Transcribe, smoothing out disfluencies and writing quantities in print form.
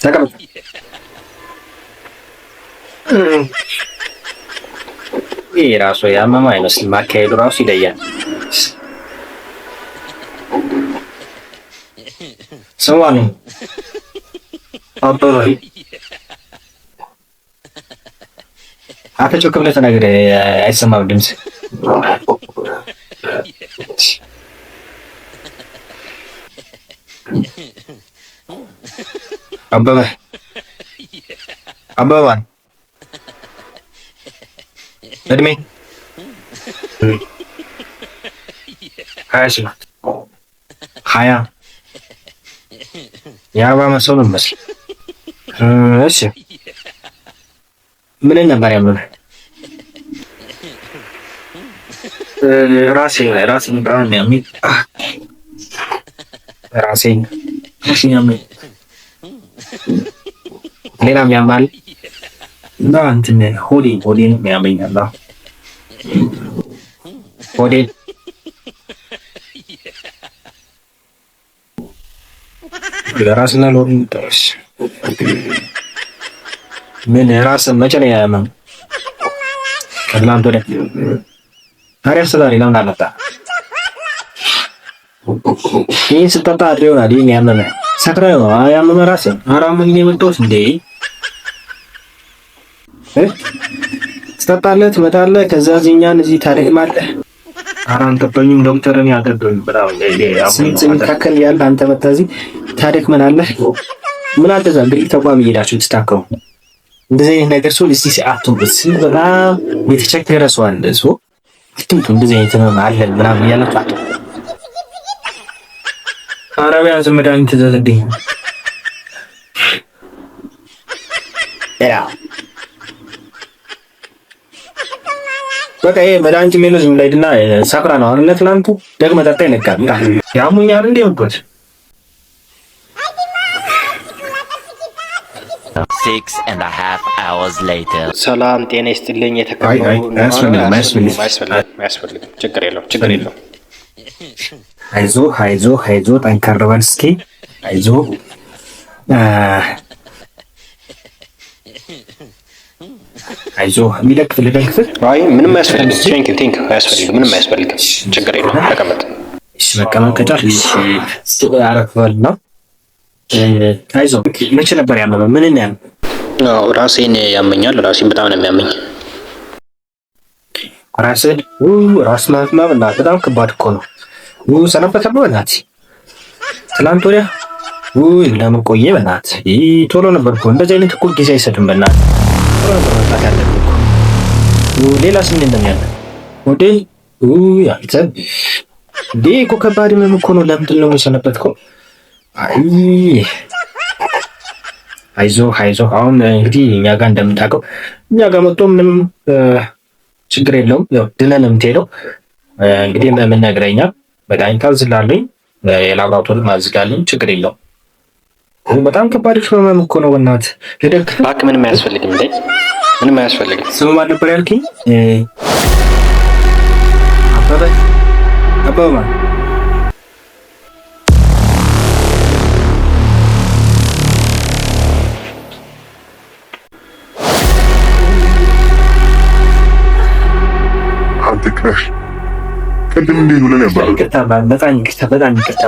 ተቀመጥ። ይህ ራሱ ያመመ አይመስልም። አካሄዱ ራሱ ይለያል። ስሟ ነው አበበ። አንተ ጮክ ብለህ ተናገር፣ አይሰማም ድምፅ። አበበ አበበ ማን? እድሜ 28። 20። የ40 ዓመት ሰው ነው የሚመስል። እሺ ምን ነበር ያመመህ? ራሴ ራሴን በጣም የሚያመኝ፣ ራሴን ያመኝ። ሌላም ያማል? እና እንትን ሆዴን ያመኛል። ሆዴን። ለራስና ለሆዴ ጠረስ። ምን ራስ መቼ ነው ያመመህ? ከትላንት ወዲያ። ታዲያ ዛሬ ለምን አልመጣህ? ይህን ስጠጣ አድሮ ይሆናል። ይህን ያመመህ ሰክረህ ነው ያመመህ ራስህ? ኧረ አሞኝ ነው የመጣሁት እንዴ። ትጠጣለህ፣ ትመጣለህ፣ ከዛ እዚህ እኛን እዚህ ታደክማለህ። ኧረ አልገባኝም ዶክተር፣ እኔ አልገባኝም በጣም። ስንት የሚታከም ያለ አንተ መተህ እዚህ ታደክመናለህ። ምን አለ እዛ ግል ተቋም እየሄዳችሁ ትታከሙ። እንደዚህ አይነት ነገር ሰው እዚህ አትምጡ። በጣም የተቸገረ ሰው አለ። ሰው አትምጡ። እንደዚህ አይነት ህመም አለን ምናምን እያላችሁ አትምጡ። ኧረ ቢያንስ መድኃኒት ትዘዝልኝ። በቃ ይሄ መድኃኒት የሚለው ዝም ላይ ድና ሰክራ ነው። አሁን ትናንቱ ደግመህ ጠጣ ይነቃል። ያሙኛል እንዴ የመጣሁት። 6.5 hours later. ሰላም ጤና ይስጥልኝ። የተከበሩ አይ፣ አያስፈልግም፣ አያስፈልግም። አያስፈልግም። ችግር የለውም፣ ችግር የለውም። አይዞ አይዞ አይዞ፣ ጠንከር በል እስኪ አይዞ። አይዞ የሚለክፍ ልደግፍህ? አይ ምንም አያስፈልግም። Thank you, thank you። አያስፈልግም፣ ምንም አያስፈልግም። ችግር የለውም። ተቀመጥ። እሺ መቀመጥ ከቻልክ አረፍ በል ነው። አይዞ። መቼ ነበር ያመመህ? ምን ያመመህ? አዎ ራሴን ያመኛል። ራሴን በጣም ነው የሚያመኝ። ራስን ራስ ማህመም እና በጣም ከባድ እኮ ነው። ሰነበተብህ በእናትህ ትናንት ወዲያ። ውይ ለምን ቆየ በእናትህ? ቶሎ ነበር እኮ፣ እንደዚህ አይነት እኮ ጊዜ አይሰጥም። በእናትህ ቶሎ ነበር መምጣት ያለብህ እኮ። ሌላስ ምንድን ነው ያለ? ሆዴን። ውይ አንተ እንዴ እኮ ከባድ ህመም እኮ ነው። ለምንድን ነው የሰነበትከው? አይ አይዞህ አይዞህ። አሁን እንግዲህ እኛ ጋር እንደምታውቀው እኛ ጋር መጥቶ ምንም ችግር የለውም። ያው ድነህ ነው የምትሄደው። እንግዲህ ምን ነግረኸኛል፣ መድኃኒት አዝላለኝ፣ የላብራቶሪ አዝላለኝ፣ ችግር የለውም። በጣም ከባድ ህመም እኮ ነው። በእናትህ ልደግ እባክህ ምንም አያስፈልግም እንዴ፣ ምንም አያስፈልግም። ስሙ ማን ነበር ያልከኝ? አበበ። አበበ ማን? አንተ ክራሽ ቅድም እንዴት ብለህ ነበር? ይቅርታ፣ በጣም ይቅርታ፣ በጣም ይቅርታ።